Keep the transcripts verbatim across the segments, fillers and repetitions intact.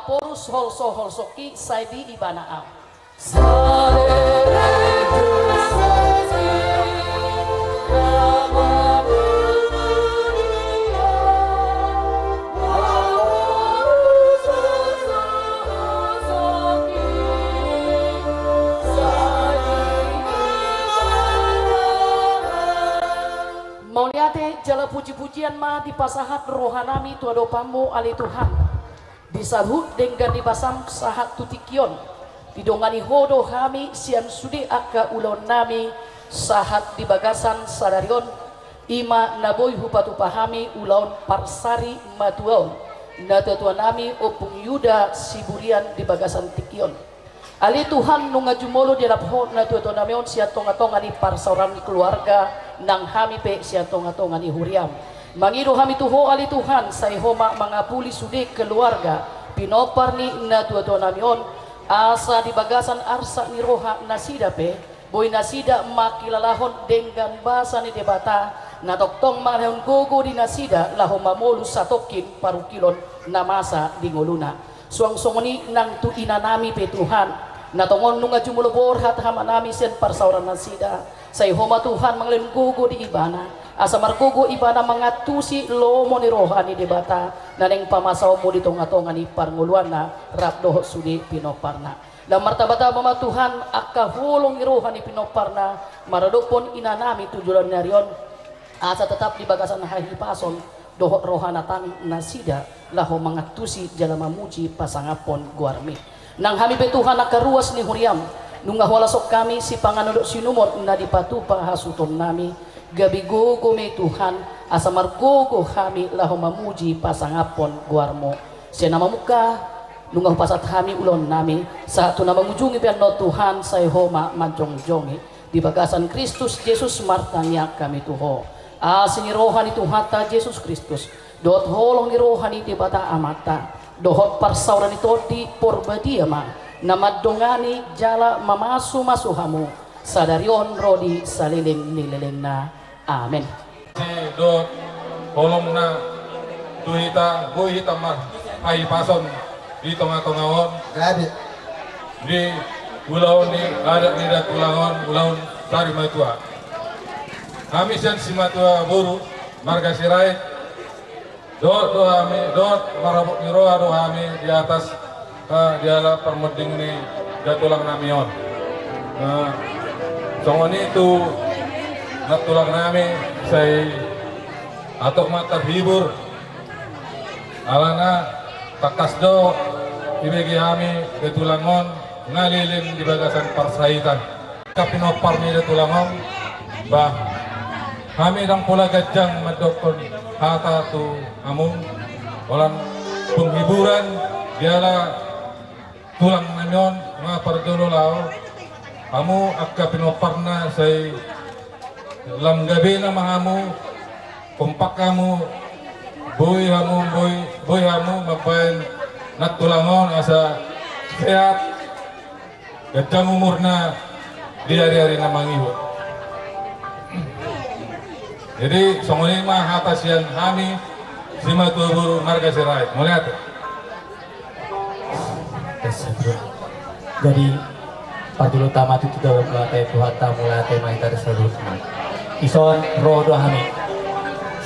Porus holso-holsongki sai di ibana au. Mauliate jala puji-pujian ma dipasahat rohanami tu adopanmu ale Tuhan. Di saluhut denggan ni basam sahat tu tingki on, didongani Ho do hami sian sude angka ulaonnami sahat di bagasan sadari on, i ma na boi hupatupa hami ulaon parsari matua on, natuatuanami Ompung Yuda Siburian di bagasan tingki on. Ale Tuhan, nunga jumolo dialap Ho natuatuanami on sian tongatonga ni parsaoran keluarga, nang hami pe sian tongatonga ni huriam. Mangido hami tu Ho ale Tuhan, sai Ho ma mangapuli sude keluarga pinompar ni natuatuanami on, asa di bagasan arsak ni roha nasida pe, boi nasida mangkilalahon denggan basa ni Debata, na tongtong mangalehon gogo di nasida laho mamolus satongkin parungkilon na masa di ngoluna. Suang songon i nang tu inanami pe Tuhan, na tongon nunga jumolo borhat hamanami sian parsaoran nasida, sai Ho ma Tuhan mangalehon gogo di ibana, asa margogo ibana mangantusi lomo ni roha ni Debata, na naeng pamasaonmu di tongatonga ni parngoluanna rap dohot sude pinomparna. Lam martabataba ma Tuhan angka holong ni roha ni pinomparna maradophon inanami tu joloan ni ari on, asa tetap di bagasan hahipason dohot roha na tang nasida laho mangantusi jala mamuji pasangaphon goarmi. Nang hami pe Tuhan angka ruas ni huriam, nunga hualashon hami sipanganon dohot siinumon na dipatupa hasuhutonnami, gabe gogo ma i Tuhan, asa margogo hami laho mamuji pasangaphon goarmu. Sian na mamungka, nunga hupasahat hami ulaonnami, sahat tu na mangujungi pe annon Tuhan, sai Ho ma manjongjongi. Di bagasan Kristus Jesus martangiang hami tu Ho. Asi ni roha ni Tuhanta Jesus Kristus, dohot holong ni roha ni Debata Amanta, dohot parsaoran ni Tondi Porbadia ma, na mandongani jala mamasumasu hamu, sadari on ro di saleleng ni lelengna. Amen. Asi dohot holongna tu hita, boi hita marhahipason di tongatonga on. Gabe. Di ulaon ni adat ni datulang on, ulaon sari matua. Hami sian simatua boru marga Sirait, dohot do hami, dohot marhabot ni roha do hami di atas, eh, dialap parmonding ni datulangnami on. Eh, songon i tu nantulangnami, sai atok ma tarhibur. Alana tangkas do ibege hami datulang on na leleng di bagasan parsahitan. Angka pinompar ni datulang on, bah, hami ndang pola ganjang mandokkon hata tu hamu, holan penghiburan diala tulangnami on ma parjolo laho. Hamu angka pinomparna sai lam gabena ma hamu, kompak hamu, boi hamu, boi, boi hamu mambahen nantulang on asa sehat, ganjang umurna di ari-ari na mangihut. Jadi songon i ma hata sian hami simatua boru marga Sirait. Mauliate. Jadi parjolo tama tutu dalam mauliate Tuhanta, mauliate ma hita di saluhutna. Dison ro do hami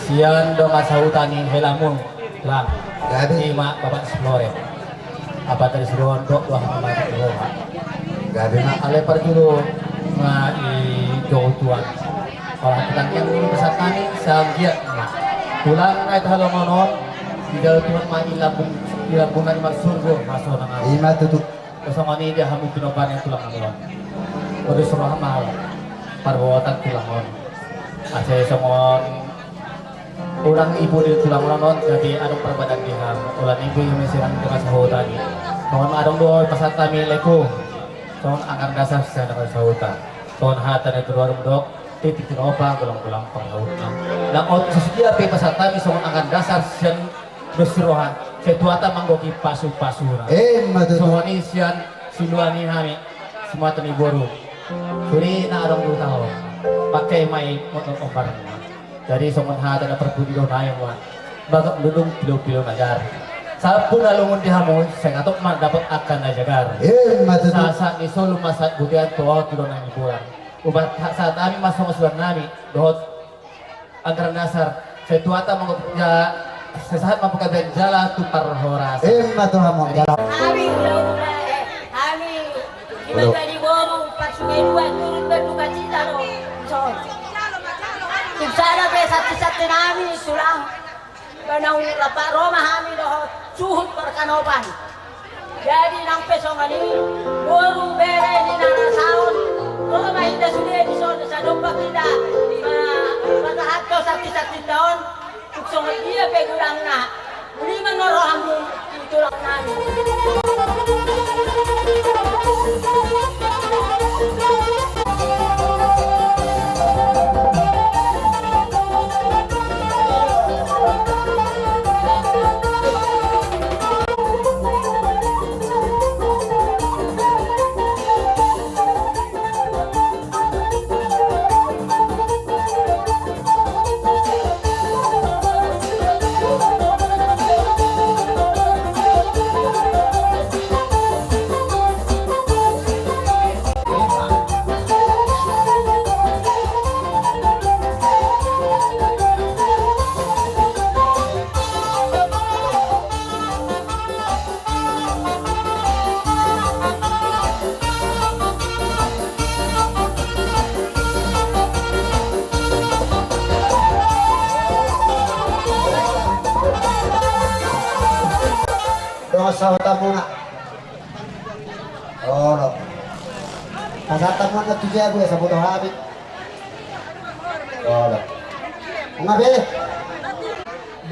sian dongan sahuta ni helamu, Lang. Jadi ima Bapak Siploren. Apa tadi suruhan dok wah mama di roha. Jadi na ale parjolo ma i jauh tuan. Olah tangiang ni pasahat nami sanggiat ma. Tulang na i tahalongonon, di jauh tuan ma i lambung, i lambung nami ma surgo, masuk nang. Ima tutu. Songon i dia hamu pinompar ni tulang nami on. Modus roha ma parbuatan tulang on. Asa songon Urang ibu di tulang on, jadi adong parbadan di hamu. Ulaon ibu i ma sirang dongan sahuta i. Songon adong do pasahat nami leku. Songon anggaran dasar sian dongan sahuta. Songon hata ni turuar mudok, titik tinopa, golang-golang parsahuta. Nang on sude pe pasahat nami songon anggaran dasar sian dos roha. Sai Tuhanta manggohi pasu-pasuna. Ima tutu. Songon i sian siluani hami, simata ni boru. Suri na adong di huta on. Pakai ma i motor ombar. Jadi songon hata na parpudi do nai ma. Bagak dudung pilu-pilu najar. Sahat pun na lungun di hamu, sai hatop ma dapot angka na jagar. Ima tutu. Sahat ni solu ma sahat budian tu ahu tu dongan ni bulan. Ubat sahat hami ma songon suan nami dohot anggaran dasar. Sai tu hata mangkop ya, sai sahat ma panggabean jala tu parhorasan. Ima tu hamu jala. Hami, hami, ima jadi boru, pas kedua turut berduka cita do. So. Tim sada pe satu-satu nami sulang. Naung lampak ro ma hami dohot suhut parkanopan. Jadi nang pe songon i, boru bere ni na rasaon, ro ma hita sude dison, sai dompak hita ma-, mangkatai sangkisangkinta on. Tung songon dia pe godangna, uli ma rohamu di tulang nami. Dongan sahutamuna. Olo. Pasahatanmuna tu jabu ya saboto hami. Olo. Nunga be.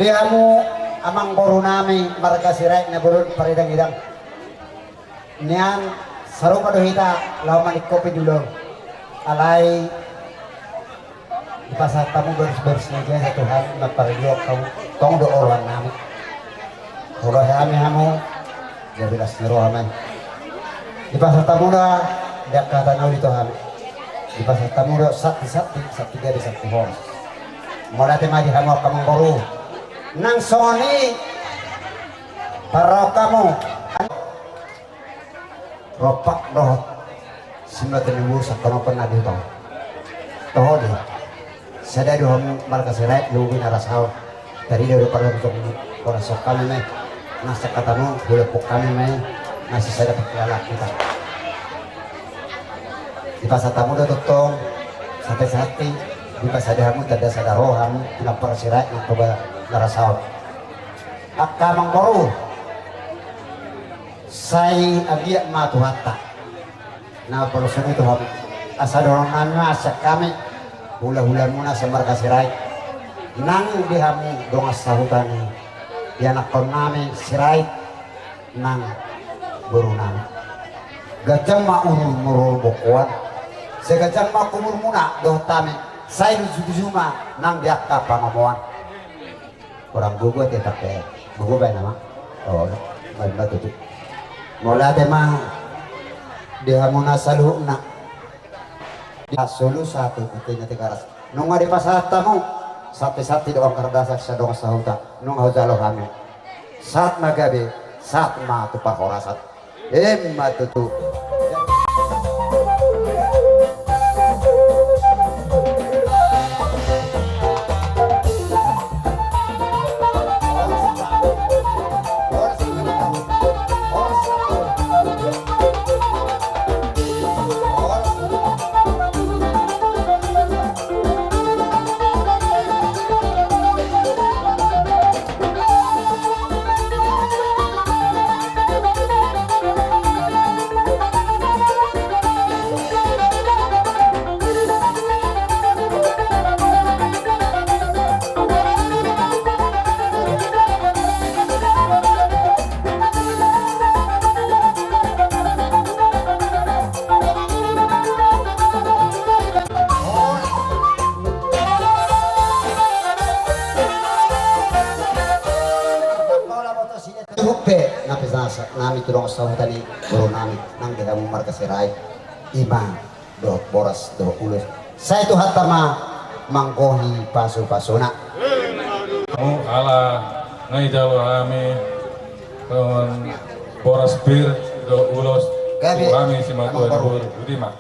Di hamu amangboru nami marga Sirait na boru paridang-idang. Nian sarupa do hita laho maningkopi di ulaon. Alai dipasahat hamu baris-baris ni jasa Tuhan, na parjolo hamu tong do oroan nami. Olo hami hamu, dia belas ni roha mai. Dipasahat hamu do dia kata na uli tu hami. Dipasahat hamu do santi-santi, santi gabe santi horas. Mauliate ma di hamu angka amangboru. Nang songon i parrohahon hamu. Rompak dohot simatuan ni boru sangkanopan na di huta on. Toho do i. Sada do hamu marga Sirait, lobi na rasaon. Tarida do parhorasan, horas hami ma i. Na sangkatami, hulehon hami ma i. Na sisada parhalado hita. Dipasahat hamu do tongtong, santi-santi, dipasada hamu tanda sada roha hamu, di na parsirait na toba na rasaon. Angka amangboru. Sai anggiat ma Tuhanta na mangalosi tu hamu. Asa dohonon nami ma sian hami, hula-hulamuna samarga Sirait. Nang di hamu dongan sahuta ni ianakhon nami Sirait, nang boru nami. Ganjang ma umur, umur bokoan. Sai ganjang ma umurmuna dohot hami. Sai luju-luju ma nang di angka pangomoan. Hurang gogo ate, tapi gogo baen nama. Oh, baen ma tutu. Mauliate ma di hamuna saluhutna. Di solu satu, ate na Tigaras. Nunga dipasahat hamu santi-santi dohot angka na dasar sian dongan sahuta. Nunga hujalo hami. Sahat ma gabe, sahat ma tu parhorasan. Emma tutu. Rupe na pesansa nami tu dongan sahuta ni boru nami nang di hamu marga Sirait, ima dohot boras dohot ulos. Sai Tuhanta ma manggohi pasu-pasuna. Ala na dijalo hami Songon boras pir dohot ulos. Gabe. Tu hami simatua ni boru. Boti ma.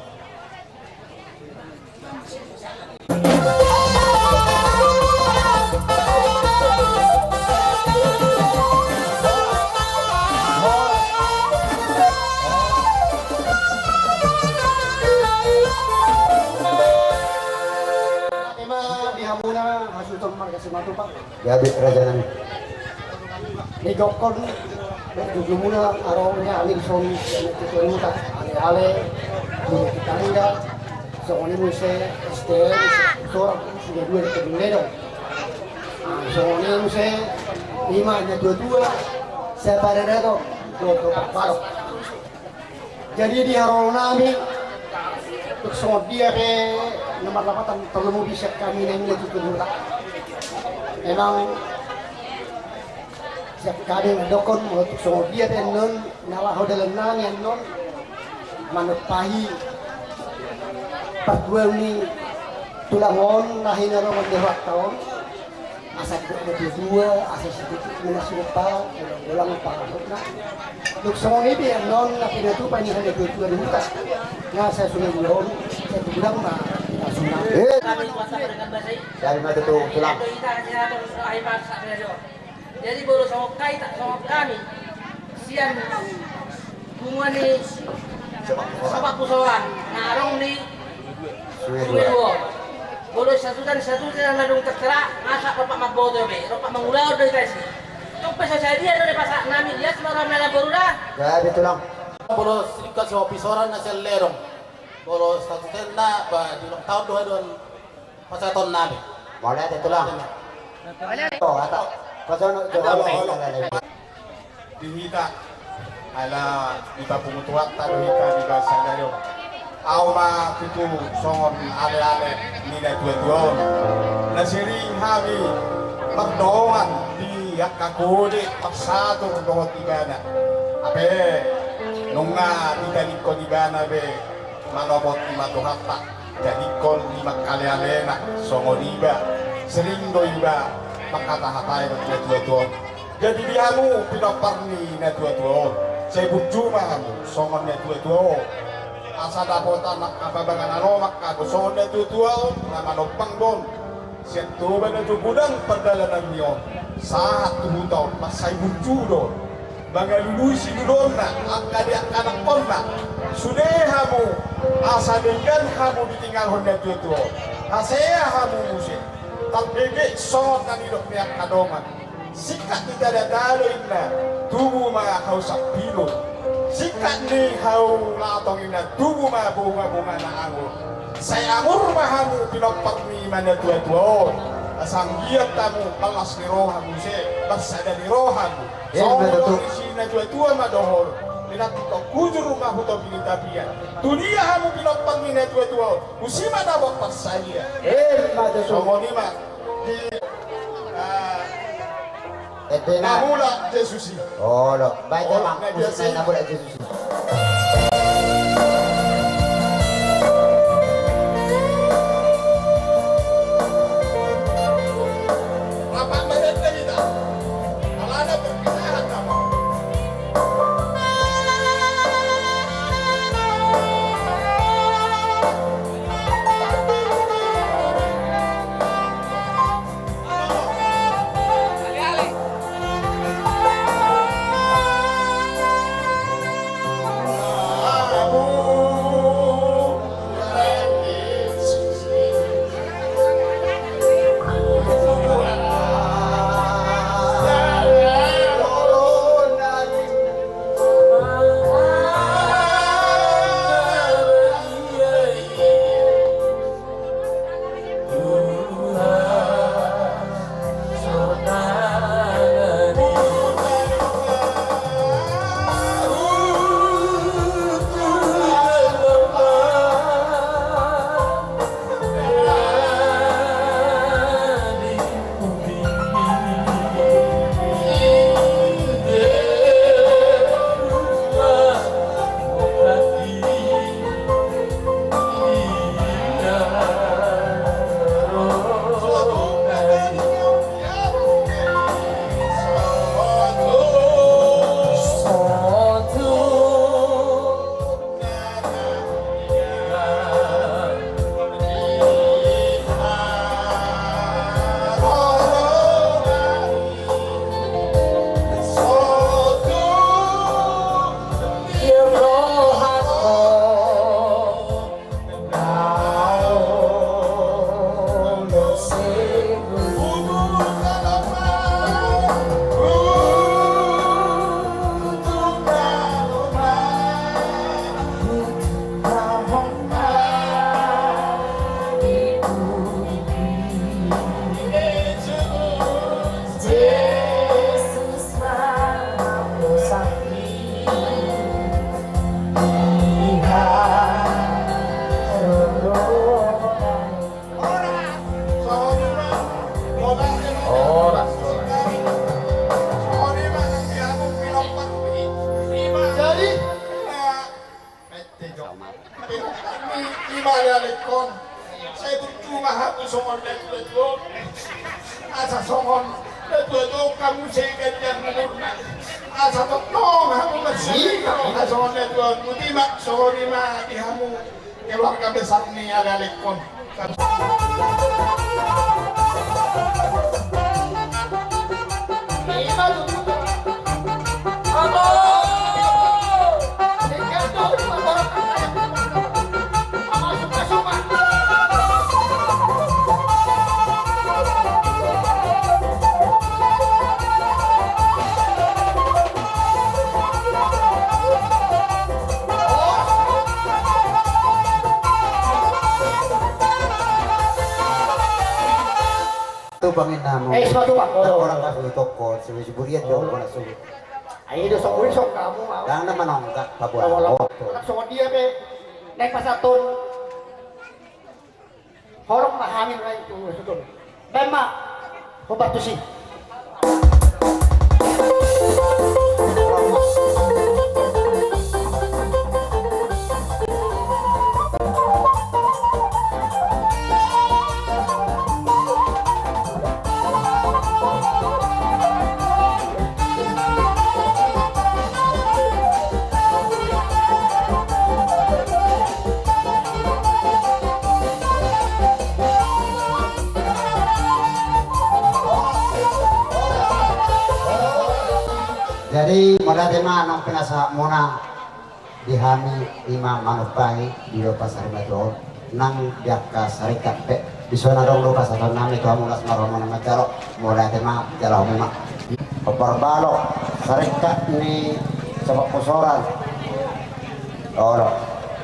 Ima di hamuna hasuhuton marga Simatupang. Gabe, raja nami. Didokkon di hamuna, ro ma hami dison, ale-ale, di tetangga, songon i muse S T M, sorang, sudah dua di Kedung Ledong. Ah, songon i muse, ima na tua-tua, saparadaton, do, do, parparo. Jadi di haroro nami, tung songon dia pe na marlapatan tarlumobi sian hami na nina tutu mula. Memang sian hami mandokkon, molo tung songon dia pe annon, na laho dalan nami annon, manumpahi partuaon ni tulang on, na hinaholongan ni rohanta on. Asa didok na tua-tua, asa sititik ma na sumpa, golang-golang pangarahutna. Dung songon i pe annon na pinatupa ni na tua-tua di huta. Nga sai sunat ni on, sai tu godang ma na sunat. Eh. Dari ma tutu tulang. Jadi molo songon hami, tak songon hami. Sian punguan ni Sopak Pusoan, na adong di Sungai Dua. Molo sasutan-sasutan na dung terserah, masa rompak mamboto be, rompak mangulahon do hita i. Tung pe so sadia do dipasahat nami, lias ma roha ni boru da. Gabe tulang. Molo singkat Sopak Pusoan na sian Ledong. Molo sasutan na, ba, di ulang tahun do haduan pasahaton nami. Mauliate tulang. Oh, ata. Pasono jo. Di hita, ala dipapungu Tuhanta do hita di bagasan sadari on. Ahu ma tutu songon ale-ale ni na tua-tua on. Na sering hami mardongan di angka kode marsatur dohot ibana. Hape nunga ditadingkon ibana be manopot i ma Tuhanta. Jadi ingkon di mangkale-alena, songon iba, sering do iba mangkata-hatai na tua-tua on. Jadi di hamu pinompar ni na tua-tua on, sai burju ma hamu songon na tua-tua on. Asa dapotan angka pabanganan on angka do songon na tua-tua on, na manompang do on. Sian Toba na jo godang pardalananni on, sahat tu huta on, mansai burju do on. Mangalului siduduonna, angka di angka anakkonna. Sude hamu, asa denggan hamu ditinggalhon na tua-tua on. Hasea hamu muse. Tarbege songon na nidok ni angka dongan. Singkat ni tadalo inna, tubu ma hau sampilo. Singkat ni hau latong inna, tubu ma bunga-bunga na anggur. Sai anggur ma hamu pinompar ni na tua-tua on. Asa anggiat hamu las ni roha muse, las sada ni roha mu. Songon na tua-tua ma dohot. Pinantikhon hujur ma hu topi ni tapian. Tu dia hamu pinompar ni na tua-tua on. Tusi ma dapot parsadia. Songon i ma. Di, ah, na mulak Jesus i. Olo, baik, Amang. Musik na mulak Jesus i. Pala lengkon, sai tutu ma hamu songon natuatua on. Asa songon natuatua on hamu sai ganjang umurna. Asa tongtong hamu marsahit, asa songon natuatua on. Botima, songon i ma di hamu keluarga besar ni ale-alengkon. Tu panginna mu. Eh, sepatu, Pak. Orang kasih toko, sebagai burian jauh mana sulit. Ayo, do songkuri song kamu mau. Dang na manonggak, Pak, buat. Songon dia be naik pasaton. Holong ma hami nai tu sudut. Baen ma hombar tusi. Jadi, mauliate ma naung pinasahatmuna di hami, ima manumpai di lopa sarimatua on, nang di angka saringkat pe. Dison adong do pasahatonnami tu hamu, las ma rohamuna manjalo. Mauliate ma, jalo hamu ma. Hombar balok, saringkat ni Sobat Pusoran. Olo.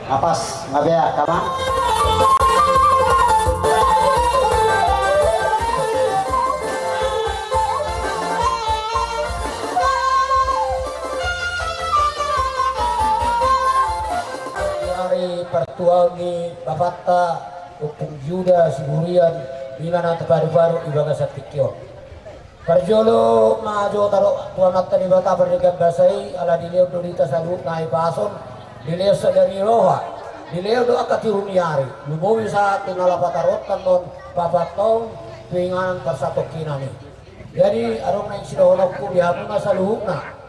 Napas, nga bea, kama. Ari partuaon ni bapanta, Ompung Yuda Siburian, di na tapadu-padu di bagasan tingki on. Parjolo ma jota do tu Amanta Debata pardenggan basa i, ala dilehon do di hita saluhutna hahipason, dilehon sada ni roha, dilehon do angka tiru ni ari, lumobi sahat tu na laho pataruhon annon bapanta on tu inganan parsatongkinan i. Jadi adong naeng sidohononku di hamuna saluhutna.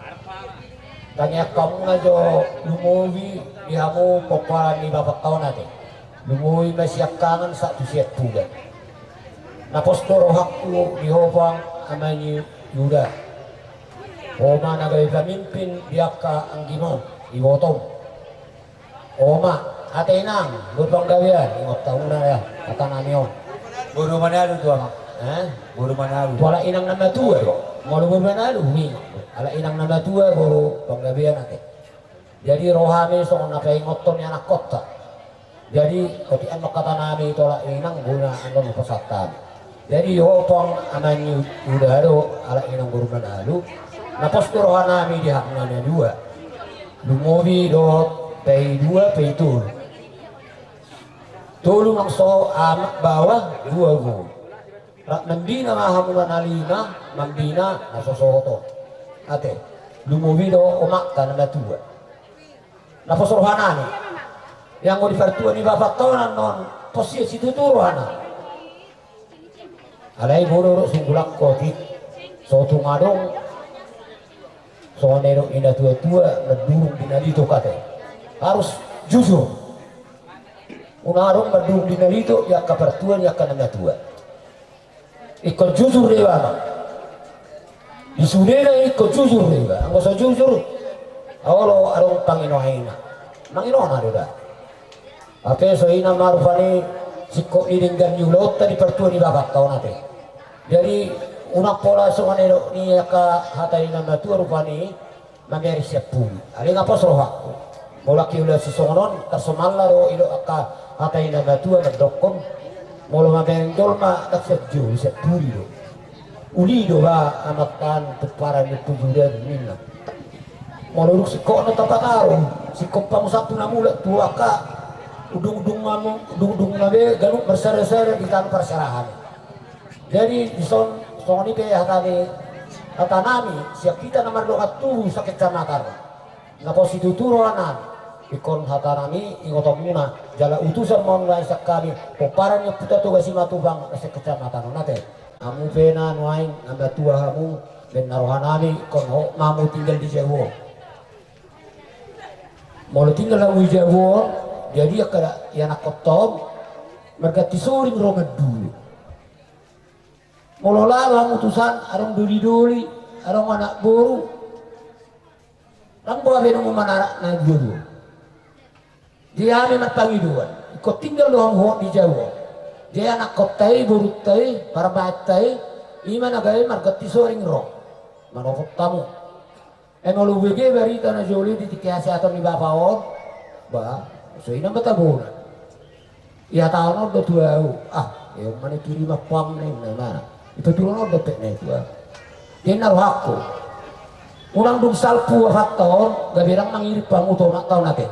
Tangiangkamuna jo lumobi di hamu pomparan ni bapanta on ate. Lumobi ma siangkangan sahat tu siampudan. Na pos do rohangku di ho pang ama ni Yuda. Ho ma na gabe pamimpin di angka anggim on, ibotom. Ho ma, ate inang, boru Panggabean, ingot hamuna ya, hata nami on. Boru Manalu tu ama. Eh? Boru Manalu. Tu halak inang na matua do. Molo boru Manalu, ingot. Halak inang na matua, boru Panggabean ate. Jadi rohami songon na paingothon ni anakkonta. Jadi otik an ma hata nami tu halak inang, guna annon pasahat hami. Jadi ho pang ama ni Yuda do, halak inang boru Manalu. Na pos do roha nami di hamuna na dua. Lumobi dohot paidua, paitolu. Tolu nang so amak baoa, dua guru. Rap mambina ma hamuna na lima, mambina na so sohot on. Ate, lumobi do omanta na matua. Na pos roha nami. Anggo di partua ni bapanta on annon, pos ia situtu rohana. Alai bodo do sunggulangkon i, so tung adong songon na nidok ni na tua-tua, mandurung di na litok ate. Harus jujur. Unang adong mandurung di na litok di angka partua, di angka na matua. Ingkon jujur do iba ma. Di sudena ingkon jujur do iba. Anggo so jujur, olo adong panginohaina. Manginona do da. Ate, so i nama rupani singkop ni denggan ni ulaonta di partua ni bapanta on ate. Jadi unang pola songon na nidok ni angka hata ni na matua rupani, mamereng siampuli. Alai nga pos rohangku. Molo angka ulaon sisongon on, tarsomalla do idok angka hata ni na matua mandokkon, molo mamereng jolma, ndang sian jolo, siampuli do. Uli do ba amanta an tumparan ni Ompu Yuda ninna. Molo dung singkop na tapataru, singkop pamusakku na mulak tu angka undung-undung na mu-, undung-undung na be ganup marsada-sada di tano parserahan. Jadi dison, songon i pe hata ni, hata nami, sian hita na mardongan tubu sakecamatan. Na pos situtu roha nami. Ingkon hata nami ingotonmuna, jala utusan ma on nuaeng sian hami pomparan ni Ompunta Toga Simatupang na sekecamatan on ate. Hamu pe na nuaeng na matua hamu, baen na roha nami ingkon hot ma hamu tinggal di jabu on. Molo tinggal hamu di jabu on, jadi angka ianakhonta on marganti soring ro mandulu. Molo laho hamu tusan, adong doli-doli, adong anak boru, ndang boi be hamu manarak na dua-dua. Jadi hami marpangidoan, ingkon tinggal do hamu hot di jabu on. Jadi anakhonta i, borunta i, parmaenta i, i ma na gabe marganti soring ro manopot hamu. Ai molo hubege barita na jolo i di tingki hasehaton ni bapa on, bah, so i na ma tabo na. Ihatahon on do tu ahu, ah, e on ma na i kiri ma pang na i na mana. Ipatuduhon on dope na i tu ahu. Jadi na rohangku, unang dung salpu apatta on gabe ndang mangirim panguto ma taon ate.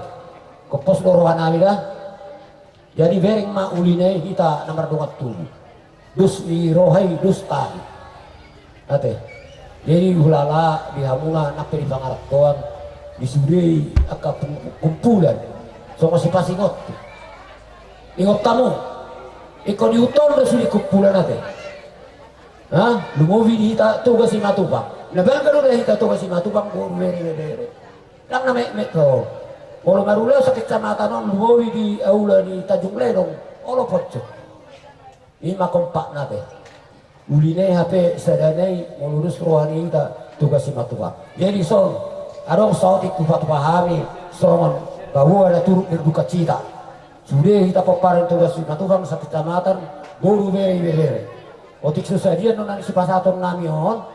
Ingkon pos do roha nami da. Jadi bereng ma ulina i hita na mardongan tubu. Dos ni roha i, dos tahi. Ate. Jadi hulala di hamuna nang pe di pangarantoan, di sude i angka pung-, kumpulan. Songon sipasingot. Ingot hamu. Ingkon diingot do sude kumpulan ate. Ha? Lumobi di hita Toga Simatupang. Na bangga do da hita Toga Simatupang, boru, bere, bere. Ndang na metmet ho. Molo marulaon sekecamatan on, lumobi di aula ni Tanjung Ledong, olo pocok. I ma kompakna pe. Ulina i hape sadana i molo dos roha ni hita Toga Simatupang. Jadi son, adong saotik hupatupa hami songon paboa na turut berdukacita. Sude hita pomparan Toga Simatupang sekecamatan, boru, bere, ibebere. Otik so sadia nuaeng sipasahaton nami on.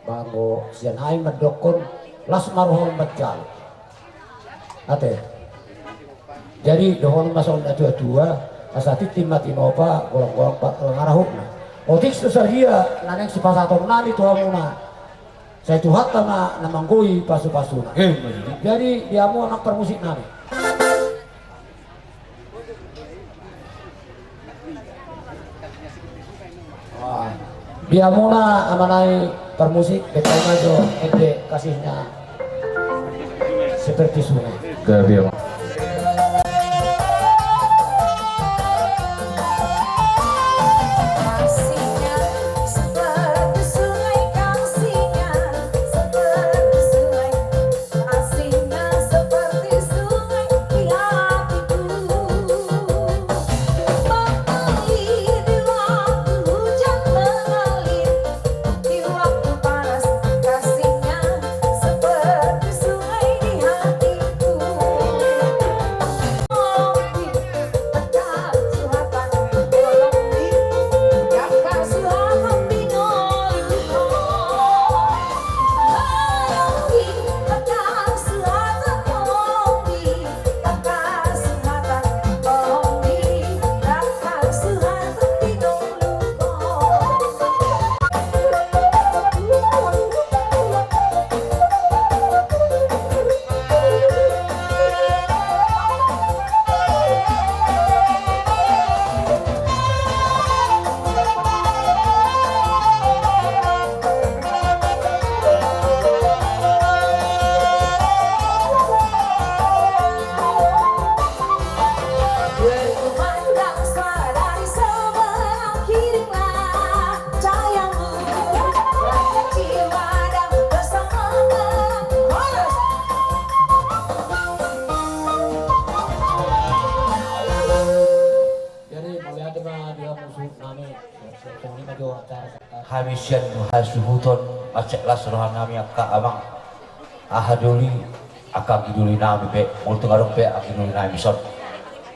Ba anggo sian hami mandokkon, las ma roham manjalo. Ate. Jadi dohonon ma songon na tua-tua, asa tintin ma tinopa, golang-golang pa-, lang arahutna. Otik so sadia na naeng sipasahaton nami tu hamuna, sai Tuhanta ma na manggohi pasu-pasuna. Eh, jadi. Jadi di hamu amang parmusik nami. Di hamuna amang nami parmusik, beta ma jo ende kasihnya seperti sungai. Gabe. Jadi mauliate ma di hamu suhut nami. Hami sian hasuhuton mansai las roha nami angka amang, aha doli, angka anggi doli nami pe, molo tung adong pe anggi doli nami son.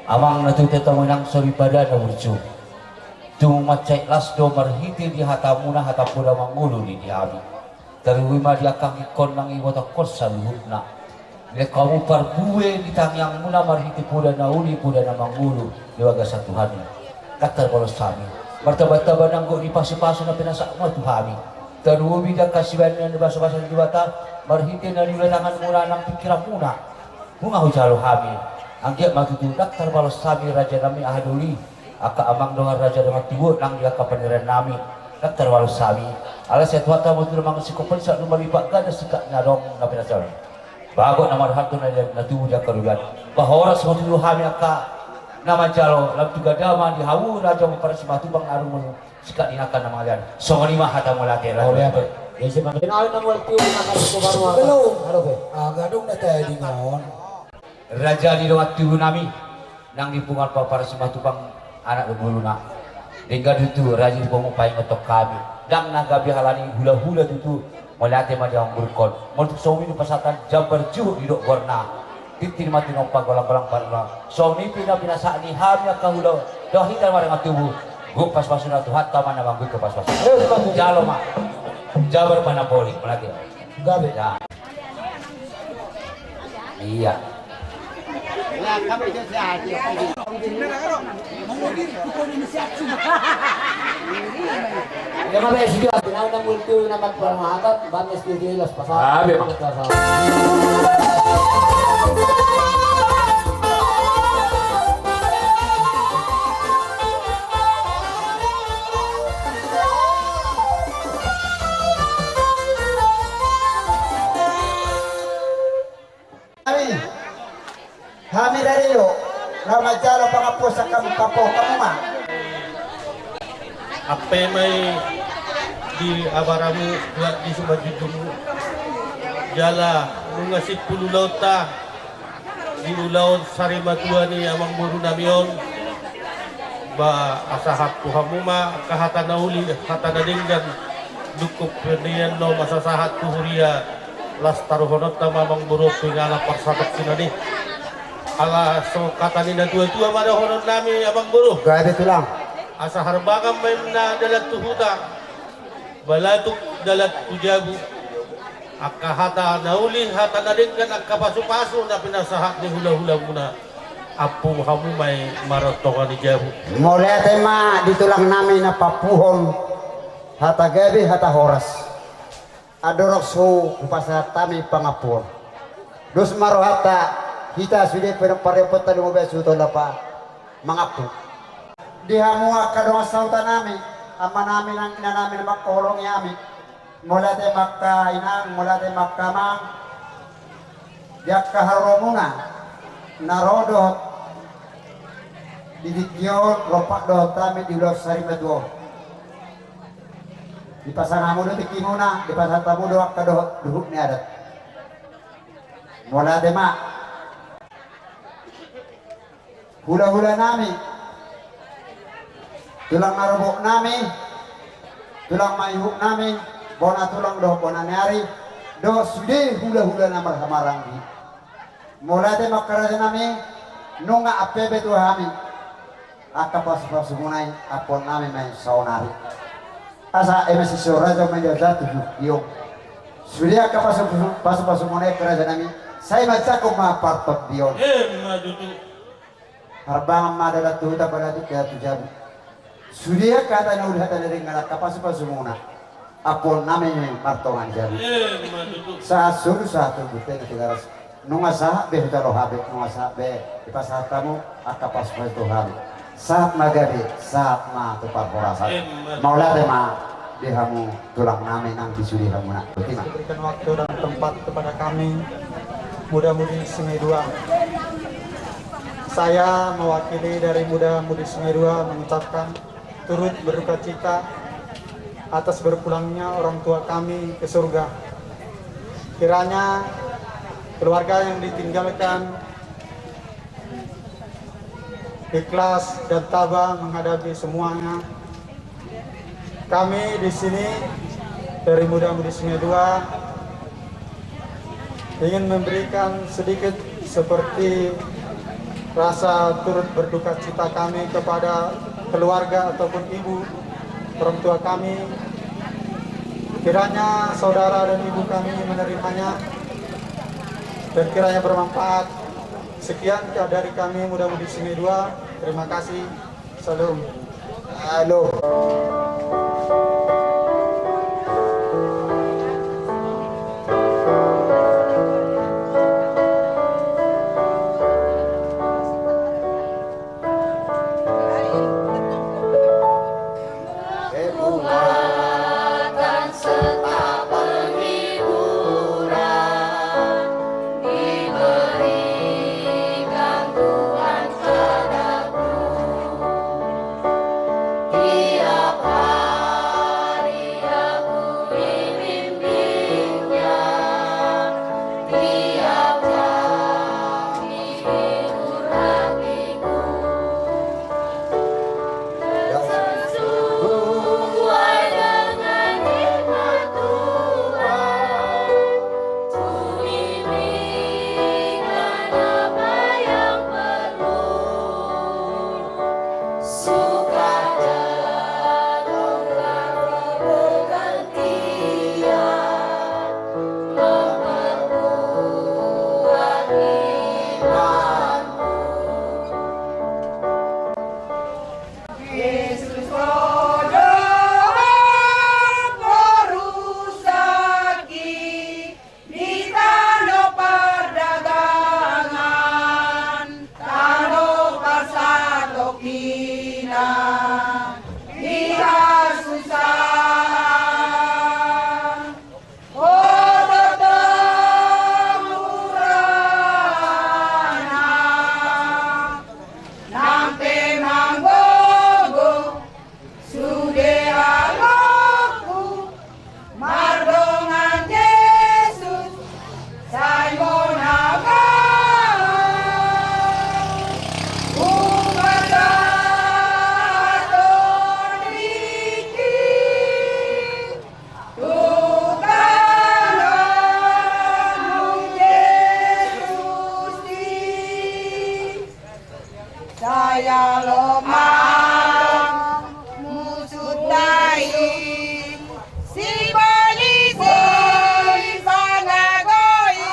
Amang na tutu, tama inang soripada na burju. Tung mansai las do marhite di hatamuna hata poda mangolu di, di hami. Tarlumobi ma di angka anggingkon nang ibotohon saluhutna. Nilehon hamu parbue di tangiangmuna marhite poda na uli, poda na mangolu di bagasan Tuhan i. Ndang tarbalos hami. Martaba-taba nanggo di pasu-pasu na pinasahatmu tu hami. Tarlumobi di angka sibaen na nibasubasu ni Debata marhite na niula tanganmuna nang pingkiranmuna. Nunga hujalo hami. Anggiat ma tutu ndang tarbalos hami raja nami, aha doli, angka amang dongan raja dongan tubu nang di angka panurirang nami. Ndang tarbalos hami. Alai sai Tuhanta ma tutu na mangasingkon sahat na marlipat ganda singkat na adong na pinasahatna. Bagot na marhalto na liat na tubu di angka rurian. Ba horas ma tutu hami angka na manjalo lam tu gadama di hamu raja Ompu Parsimatupang na rumunu. Sikat ni angka na mangalian. Songon i ma hata mauliate. Mauliate. Isi ma. Inaon na mauliate na mauliate. Belum. Halo be. Aga dung na tadi naon. Raja ni dongan tubu nami. Nang di punguan Ompu Parsimatupang anak do boluna. Denggan do tutu raja ni punguan paingothon hami. Ndang na gabe halani hulahula tutu. Mauliate ma di hamu amangborungkon. Molo tung songon i do pasahaton jambar juhut didok goarna. Tintin ma tinompa golanggolang parula. Songon i pe na pinasahat ni hami angka hula. Dohot hita ma dongan tubu. Gok pasupasuna Tuhanta ma na manggohi pasupasuna. Jalo ma. Jambar panamboli. Mauliate. Gabe. Ya. Iya. Iya, Bapak, sudah. Kenapa, Bapak? Bapak, sudah. Ah, memang. Hami, hami dari lo, laho manjalo pangampuon sian hamu, pampu hamu ma. Ampe ma i di abaramu, buat di simanjujungmu. Jala nunga simpul ulaonta di ulaon sarimatua ni amangboru nami on. Ba asa sahat tu hamu ma angka hata na uli, hata na denggan. Dungkon pe nian na masahat tu huria, las taruhononta ma amangboru on tu inganan parsatongkinan i. Ala songon hata ni natuatua ma dohonon nami amangboru. Gabe tulang. Asa harbangan ma inna dalan tu huta, balatuk dalan tu jabu. Angka hata na uli, hata na denggan, angka pasupasu na pinasahat ni hulahulamuna, ampu hamu ma i martonga ni jabu. Mauliate ma di tulang nami na pampuhon hata gabe, hata horas. Andorang so hupasahat hami pangampuon, dos ma rohanta, hita sude pe na pariamponta lumobi suhut on, laho mangampu. Di hamu angka dongan sahuta nami, ama nami nang ina nami na mangkaholongi hami. Mauliate ma angka inang, mauliate ma angka amang. Di angka haroromuna na ro dohot di tingki on, rompak dohot hami di ulaon sarimatua on. Dipasahat hamu do tingkimuna, dipasahat hamu do angka dohot duhut ni adat. Mauliate ma. Hulahula nami, tulang na robok nami, tulang maihut nami, bona tulang dohot bona ni ari, dohot sude hulahula na marhahamaranggi. Mauliate ma angka raja nami, nunga ampe be tu hami angka pasupasumuna i, ampuon nami ma i saonari. Asa eme sisio raja ma i jala tu tingki on. Sude angka pasu-, pasu-, pasupasumuna i angka raja nami, sai manjangkon ma partondion. Emma tutu. Harbangan ma dalan tu huta, balatuk dalan tu jabu. Sude angka hata na uli, hata na denggan, angka pasupasumuna, ampuon nami ma i martonga ni jabu. Emma tutu. Sahat solu sahat tu bontean na Tigaras. Nunga sahat be hujalo hamu, nunga sahat be dipasahat hamu angka pasupasu tu hami. Sahat ma gabe, sahat ma tu parhorasan. Emma tutu. Mauliate ma di hamu tulang nami nang di sude hamuna. Boti ma. Berikan waktu dan tempat kepada kami, Muda Mudi Sungai Dua. Saya mewakili dari Muda Mudi Sungai Dua mengucapkan turut berduka cita atas berpulangnya orang tua kami ke surga. Kiranya keluarga yang ditinggalkan ikhlas dan tabah menghadapi semuanya. Kami di sini dari Muda Mudi Sungai Dua ingin memberikan sedikit seperti rasa turut berduka cita kami kepada keluarga ataupun ibu orang tua kami. Kiranya saudara dan ibu kami menerimanya dan kiranya bermanfaat. Sekian dari kami, Muda Mudi Sungai Dua. Terima kasih. Salam. Halo. Penguatan serta penghiburan. Sai alo ma musunta i, siboli, siboli pangagoi,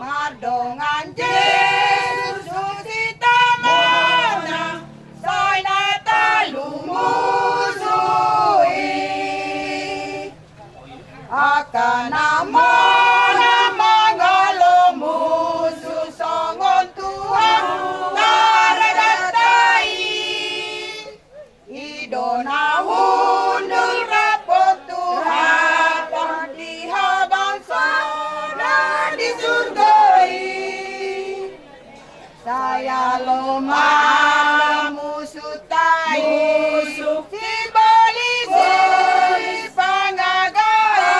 mardongan Jesus husitamonan, sai na talu musu i. Angka na monang mangalo musu songon tuha na rajanta i. I do na hundul rap tu Tuhan di habangsanan di surgo i. Sai alo ma musunta i, siboli, siboli pangagoi,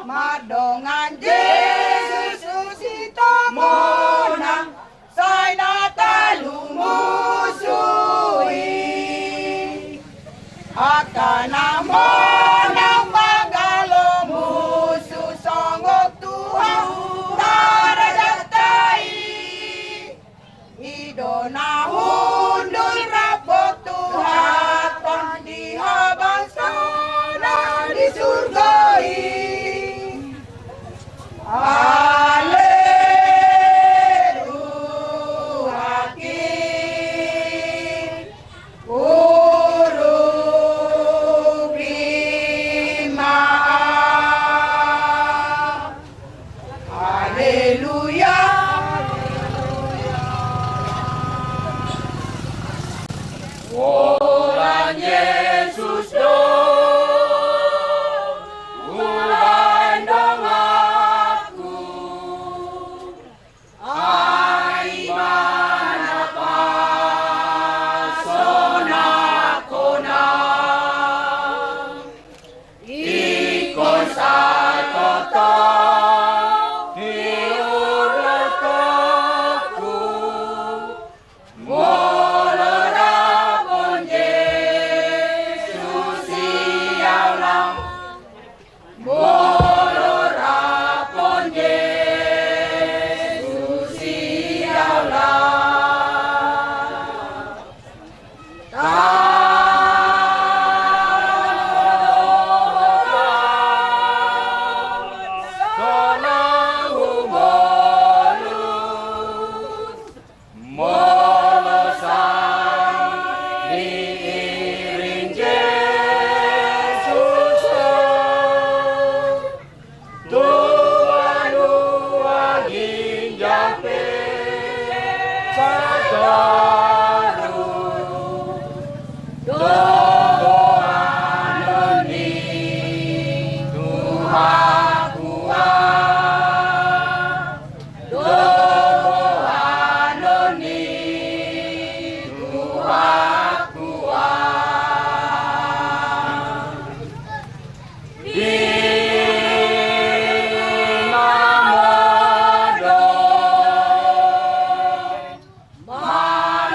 mardongan Jesus husitamonan, sai na talu musu i. Angka na monang mangalo musu songon tuha na rajanta i. I do na hundul rap tu Tuhan di habangsanan di surgo i. Haleluya, ki. Urupi ma. Haleluya. Holan Jesus do hubaen donganku. Ai ma na pasonang hona, ingkon sai toto diurutonku, molo rap on Jesus siaula. Molo rap on Jesus siaula. Tano sonang humolus. Molo sai diiring Jesus, tu banua ginjang pe sataru. Do boanon ni Tuhanku an. Do boanon ni Tuhanku an. Di na modom ma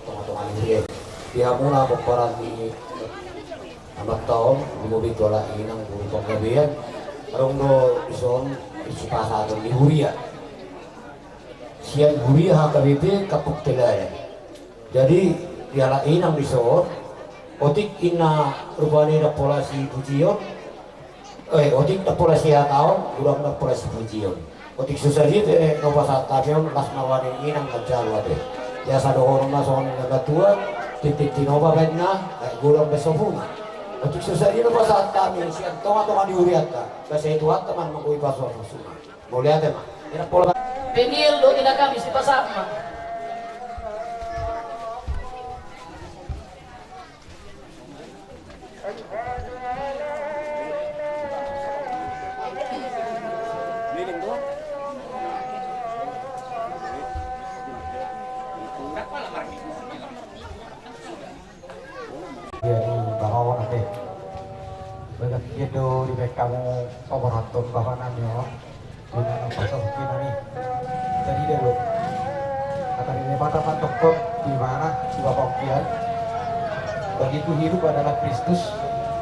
Tonga-tonga ni huria. Di hamuna pomparan ni amanta on, di mobil tu halak inang guru panggabean. Adong do dison sipasahaton ni huria. Sian huria H K B P Kampung Teladan. Jadi di halak inang dison, otik inna rupani dapola si pujion, Eh, otik dapola si hataon, godang dapola si pujion. Otik so sadia pe na pasahat hami on, las na roha ni inang manjalo ate. Biasa dohonon na songon na matua, tintin tinopa baen na, eh, godang pe so pungu. Otik so sadia na pasahat hami, sian tonga-tonga ni hurianta, basa i Tuhanta ma na manggohi pasupasu-pasuna. Mauliate ma. Inang pola. Peniel do inang hami sipasahat ma. Jadi baron ate. Bagas dia do di bekamu soborhaton bapak nami o. Di mana pasal kina ni. Jadi dia lo. Kata di Debata mantokon di mana di bapak kian. Bagiku hidup adalah Kristus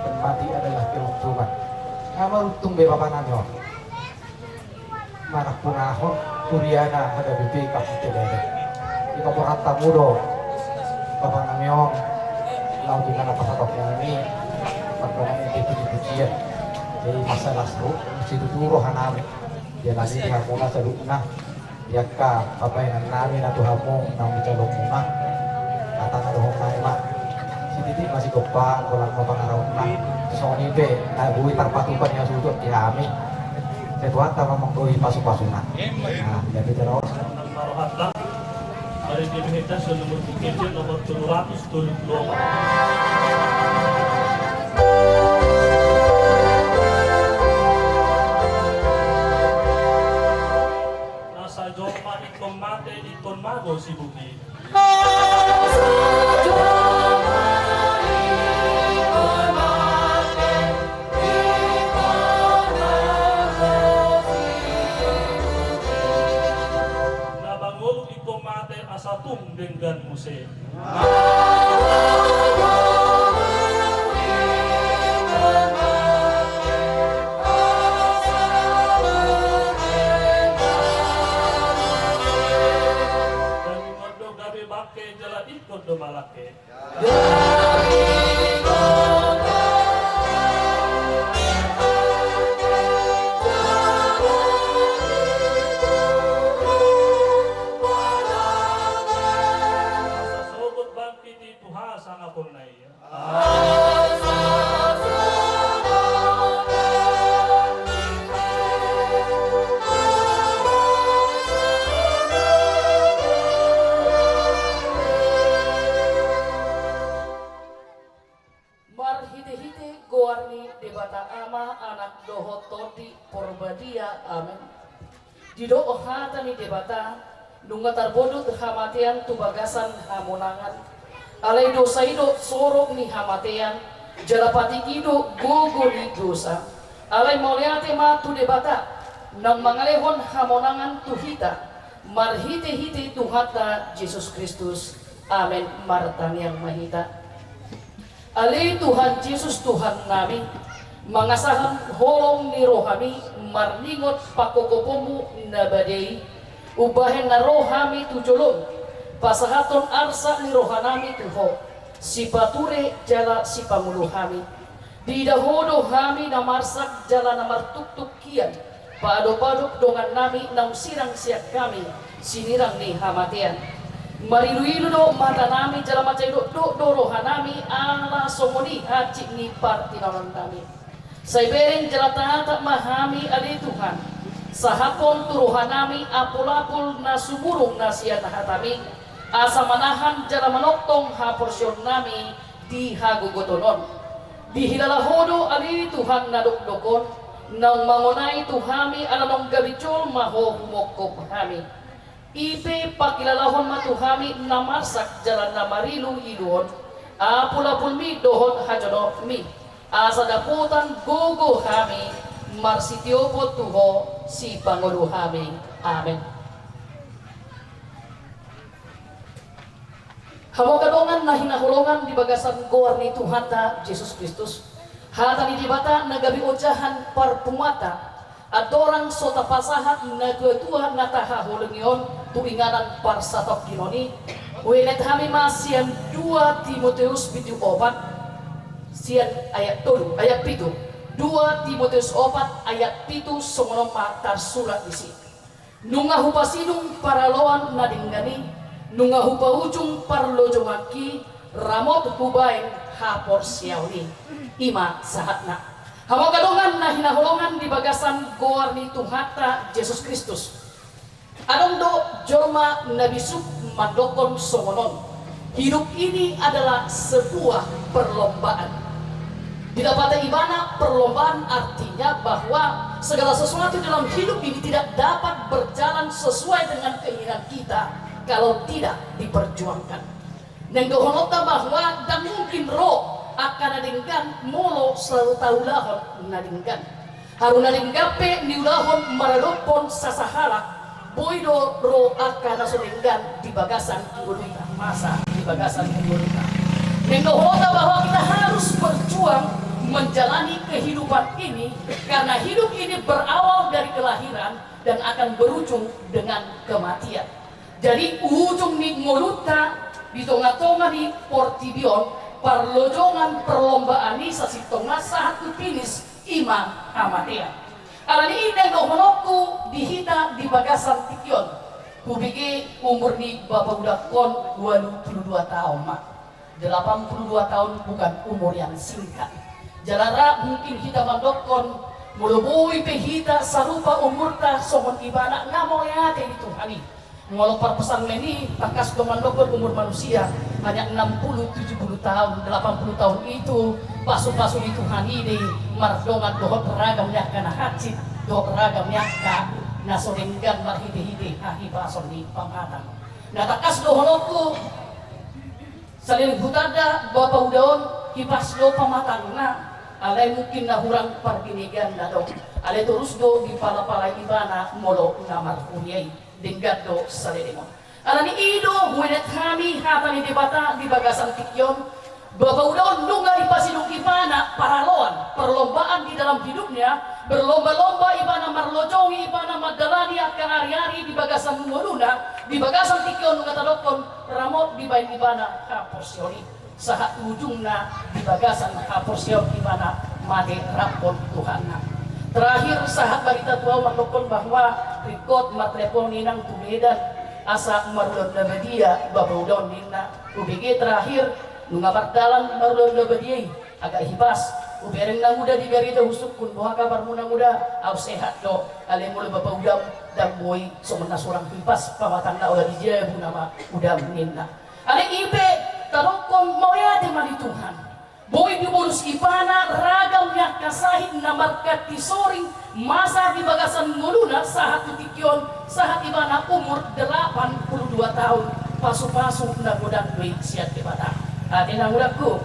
dan mati adalah keuntungan. Nama untung be bapak nami o. Manampunahon huriana H K B P Kampung Teladan. Di paborhat hamu do bapak nami on. Laut di mana pasatok nami. Pardongan itu puji-pujian. Jadi masalah seru situtu roha nami. Dia nami di hamuna saluhutna. Di angka pabahenan nami na tu hamu na manjalo muna. Hata na dohot nami ma. Sititi ma sigompa golang ma pangarahutna. Songon i pe na boi tarpatupa ni hasuhuton di hami. Sai Tuhanta ma manggohi pasupasuna. Nah, jadi terus. Dari G B H Dashon nomor P K C nomor tolu ratus tolu puluh opat. Na sajolma ingkon mate, ingkon mago si Buhi. Na mangolu ingkon mate asa tung denggan muse. Daging on do gabe bangke jala ingkon do malangke. Asa sogot bangkit i tu hasangaponna ia. Marhitehite goar ni Debata Ama, Anak dohot Tondi Porbadia. Amen. Didok hata ni Debata, nunga tarbodut hamatean tu bagasan hamonangan. Alai dosa i do sorong ni hamatean, jala patik i do gogo ni dosa. Alai mauliate ma tu Debata, naung mangalehon hamonangan tu hita, marhitehite Tuhanta Jesus Kristus. Amen. Martangiang ma hita. Ale Tuhan Jesus Tuhannami, mangasahon holong ni rohami marningot pangkophopon-Mu na badia i, umbahen na ro hami tu jolom, pasahathon arsak ni rohanami tu Ho, sipature jala sipangolu hami. Diida Ho do hami na marsak jala na martuktuk kian, paadopadop dongannami naung sirang sian hami sinirang ni hamatean. Mariluilu do matanami jala mansai dokdok do rohanami ala songon i hansit ni partinanami. Sai bereng jala taatap ma hami ale Tuhan, sahaphon tu rohanami apulapul na sumurung na sian hataMi, asa manahan jala manongtong haporseaonnami di hagogoton on. Dihilala Ho do ale Tuhan na dokdok on, Naung mangonai tu hami ala naung gabe jolma Ho humongkop hami. I pe pangkilalahon ma tu hami na marsak jala na mariluilu on, apulapulmi dohot hajonokmi, asa dapotan gogo hami marsitiophon tu Ho, Sipangolu hami. Amen. Hamu angka dongan na hinaholongan di bagasan goar ni Tuhanta Jesus Kristus, hata ni Debata na gabe ojahan parpunguanta, andorang so tapasahat natuatua na tahaholongi on tu inganan parsatongkinon i, huenet hami ma sian dua Timoteus bindu opat, sian ayat tolu, ayat pitu. Dua Timoteus opat ayat pitu, songon on ma tarsurat disi. Nunga hupasidung paraloan na denggan i, nunga hupaujung parlojonganki, ramot hubaen haporseaon i. I ma sahatna. Hamu angka dongan na hinaholongan di bagasan goar ni Tuhanta Jesus Kristus. Adong do jolma na bisuk mandokkon songon on. Hidup ini adalah sebuah perlombaan. Didapati ibana perlombaan artinya bahwa segala sesuatu dalam hidup ini tidak dapat berjalan sesuai dengan keinginan kita kalau tidak diperjuangkan. Naeng dohononta bahwa ndang mungkin ro angka na denggan molo so taulahon na denggan. Haru na denggan pe niulahon maradophon sasahalak, boi do ro angka na so denggan di bagasan ngolunta, masa di bagasan ngolunta. Naeng dohononta bahwa kita harus berjuang menjalani kehidupan ini, karena hidup ini berawal dari kelahiran dan akan berujung dengan kematian. Jadi ujung ni ngolunta di tongatonga ni portibi on, parlojongan perlombaan i sasintongna sahat tu finish, i ma hamatean. Alani i naeng dohononku di hita di bagasan tingki on, hubege umur ni bapaudangkon ualu pulu dua taon ma. Delapan puluh dua tahun bukan umur yang singkat. Jala ra mungkin hita mandokkon, molo boi pe hita sarupa umurta songon ibana, nga mauliate di Tuhan i. Molo parpsalmen i, tangkas do mandokkon umur manusia hanya enam puluh, tujuh puluh tahun, delapan puluh tahun itu pasupasu ni Tuhan i do i, mardongan dohot ragam ni angka na hansit, dohot ragam ni angka na so denggan marhitehite hahipason ni pamatang. Na tangkas dohononku, saleleng hutanda bapauda on, hipas do pamatangna, alai mungkin na hurang parbinegeanna do. Alai torus do dipalapalai ibana molo na marhuria i, denggan do saleleng on. Alani i do huenet hami hata ni Debata di bagasan tingki on. Bapauda on nunga dipasidung ibana paraloan, perlombaan di dalam hidupnya, berlomba-lomba ibana marlojongi, ibana mandalani angka ari-ari di bagasan ngoluna, di bagasan tingki on nunga tadokkon ramot dibaen ibana haporseaon i. Sahat ujungna di bagasan haporseaon ibana mate rap dohot Tuhanna. Terakhir sahat barita tu ahu mandokkon bahwa ringkot martelepon inang tu Medan asa marulaon na badia bapauda on ninna. Hubege terakhir, nunga mardalan marulaon na badia i, agak hipas. Hubereng nanguda di gareja husungkun, boha kabarmu nanguda? Ahu sehat do, alai molo bapaudam ndang boi, songon na so hurang hipas pamatangna, olo di jabu nama udam ninna. Alai i pe tadokkon mauliate ma di Tuhan. Boi dibonus ibana ragam ni angka sahit na marganti soring masa di bagasan ngoluna sahat tu tingki on, sahat ibana umur delapan puluh dua tahun, pasupasu na godang do i sian Debata. Ate nangudangku,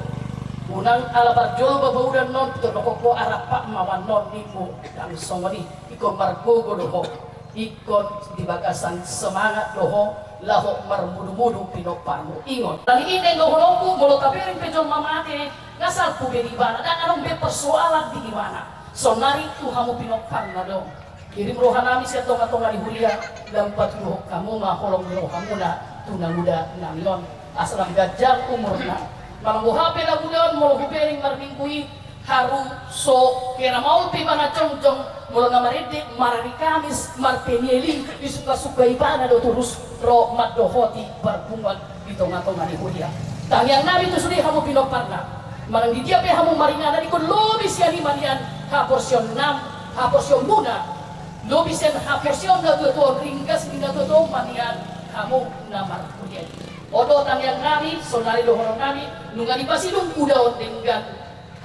unang ala parjolo bapauda annon, tondok ho arap ma annon nimmu, ndang songon i. Ingkon margogo do ho, ingkon di bagasan semangat do ho, laho marmudumudu pinomparmu. Ingot, alani i naeng dohononku, molo tabereng pe jolma mate, nga salpu be di ibana, ndang adong be persoalan di ibana. Saonari tu hamu pinomparna do. Kirim rohanami sian tongatonga ni huria, lam patuduhon hamu ma holong ni rohamuna tu nanguda nami on. Asa lam ganjang umurna. Manang boha pe nanguda on, molo hubereng marminggu i, haru so hera maol pe ibana jongjong, molo na marende marari Kamis, marpeniel i, disukasuka ibana do torus ro mandohoti parpunguan di tongatonga ni huria. Tangiangnami tu sude hamu pinomparna. Manang di dia pe hamu maringanan, ingkon lobi sian i ma nian haporseaonnam, haporseaonmuna. Lobi sian haporseaon natuatua on, ringgas ni natuatua on ma nian hamu na marhuria i. On do tangiangnami, saonari dohononnami, nunga dipasidung uda on denggan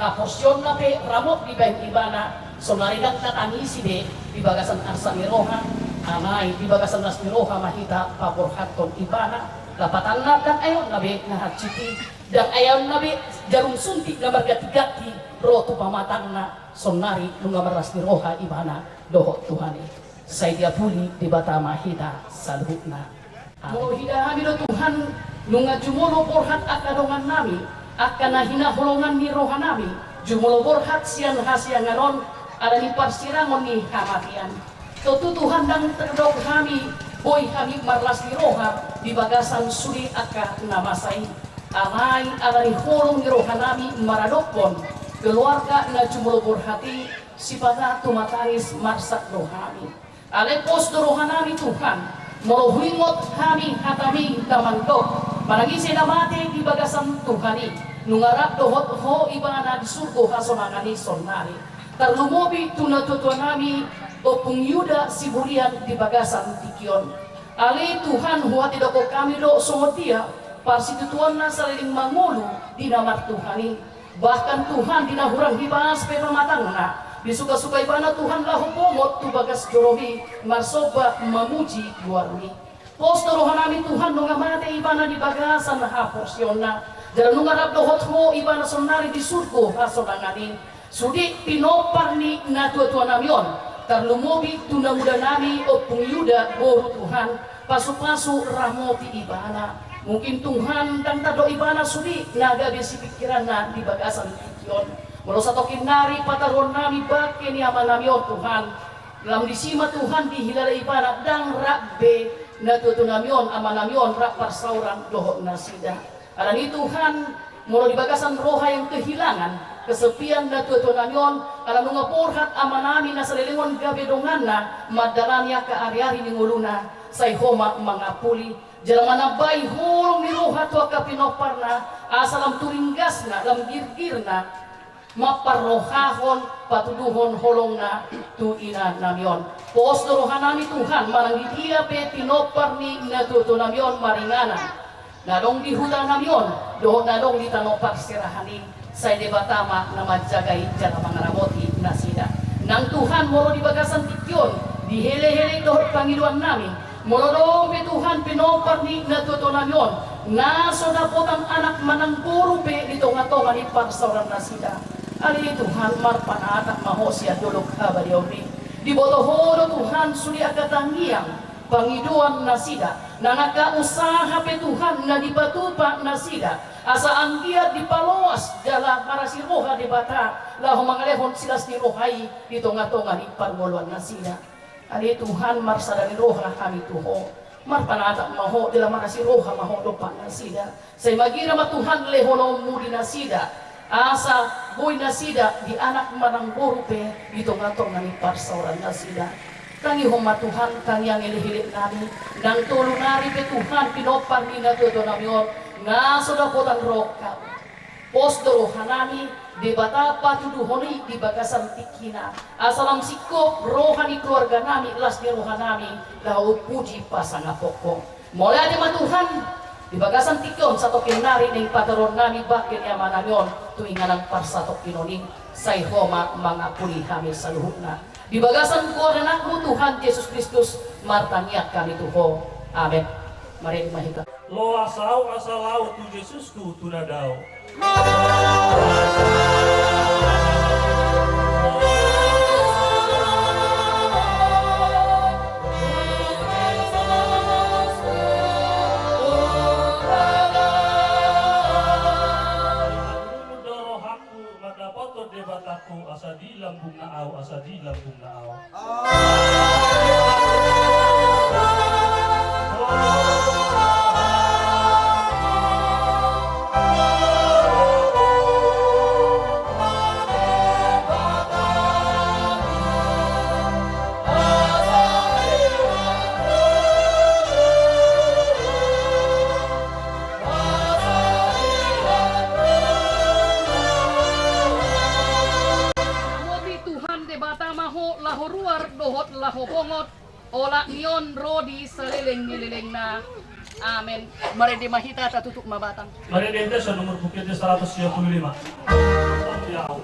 Haporseaonna pe ramot dibahen ibana, sonari ndang tatangisi be di bagasan arsak ni roha. Alai di bagasan las ni roha ma hita paborhathon ibana. Lapatanna ndang aeonna be na hansit i, ndang aeonna be jarum suntik na marganti-ganti ro tu pamatangna. Sonari nunga marlas ni roha ibana dohot Tuhan i. Sai diapuli Debata ma hita saluhutna. Molo hita hami do Tuhan, nunga jumolo borhat angka dongannami, angka na hinaholongan ni rohanami, jumolo borhat sian hasiangan on, ala ni parsirangon ni hamatean. Tontu Tuhan ndang tardok hami, boi hami marlas ni roha di bagasan sude angka na masa i. Alai ala ni holong ni rohanami maradophon keluarga na jumolo borhat i, sipata tumatangis marsak do hami. Alai pos do rohanami Tuhan, molo huingot hami hatami na mandok, manang ise na mate di bagasan Tuhan i, nunga rap dohot Ho ibana di surgo hasonangan i sonari. Tarlumobi tu natuatuanami Ompung Yuda Siburian di bagasan tingki on. Ale Tuhan, huhatindangkon hami do songon dia parsitutuonna saleleng mangolu di na martuhan i. Bahkan Tuhan, di na hurang hibahas pe pamatangna, disukasuka ibana Tuhan laho bongot tu bagas joromi, marsomba mamuji goarmi. Pos do rohanami Tuhan, nunga mate ibana di bagasan haporseaonna, jala nunga rap dohot Ho ibana sonari di surgo hasonangan i. Sude pinompar ni natuatuanami on, tarlumobi tu namudanami Ompung Yuda boru Tuhan, pasupasu ramoti ibana. Mungkin Tuhan ndang tardok ibana sude na gabe sipingkiranna di bagasan tingki on. Molo satongkin nari pataruonnami bangke ni amanami on Tuhan, lam disi ma Tuhan dihilala ibana ndang rap be natuatuanami on, amanami on rap parsaoran dohot nasida. Alani Tuhan, molo di bagasan roha yang kehilangan, kesepian natuatuanami on, ala nunga borhat amanami na saleleng on gabe donganna mandalani angka ariari ni ngoluna, sai Ho ma mangampuli, jala manambai holong ni roha tu angka pinomparna, asa lam turinggasna, lam girgirna, mamparrohahon patuduhon holongna tu inanami on. Pos do rohanami Tuhan, manang di dia pe pinompar ni natuatuanami on maringanan, na adong di hutanami on dohot na adong di tano parserahan i, sai Debata ma na manjagai jala mangaramoti nasida. Nang Tuhan, molo di bagasan tingki on, di helehele dohot pangidoannami, molo adong pe Tuhan pinompar ni natuatuanami on na so dapotan anak manang boru pe di tongatonga ni parsaoran nasida, ale Tuhan, marpanatap ma Ho sian dolok habadiaonmi. Diboto Ho do Tuhan sude angka tangiang pangidoan nasida, nang angka usaha pe Tuhan na dipatupa nasida, asa anggiat dipaloas jala marasi roha Debata laho mangalehon silas ni roha i di tongatonga ni parngoluan nasida. Ale Tuhan, marsada ni roha hami tu Ho. Marpanatap ma Ho, jala marasi roha ma Ho dompak nasida. Sai magira ma Tuhan lehononmu di nasida, asa boi nasida di anak manang boru pe di tongatonga ni parsaoran nasida. Tangihon ma Tuhan tangiang elekeleknami, nang tolu nari pe Tuhan pinompar ni natuatuanami on na so dapotan rongkap. Pos do rohanami, Debata patuduhon i di bagasan tingkina, asa lam singkop roha ni keluarganami, las ni rohanami laho puji pasangaphon Ho. Mauliate ma Tuhan, di bagasan tingki on satongkin nari naeng pataruonnami bangke ni amanami on tu inganan parsatongkinon i, sai Ho ma mangampuli hami saluhutna. Di bagasan goar ni anakmu Tuhan Jesus Kristus, martangiang hami tu Ho. Amen. Marende ma hita. Loas ahu asa laho tu Jesusku tu na dao. Mandapothon Debatangku asa di lambungna ahu, asa di lambungna ahu. Ramoti Tuhan Debata ma ho laho ruar dohot laho bongot, olat ni on ro di saleleng ni lelengna. Amen. Marende ma hita, tatutup ma batang. Marende hita, so nomor buku hita seratus dua puluh lima. Au.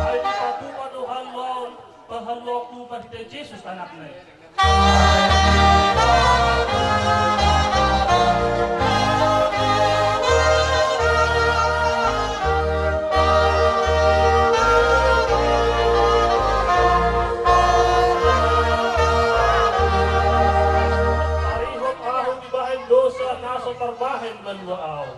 Ai dipatupa do haluaon, pahaluaonku marhite Jesus Anakna i. Tarihot ahu dibahen dosa na so tarbahen balua ahu.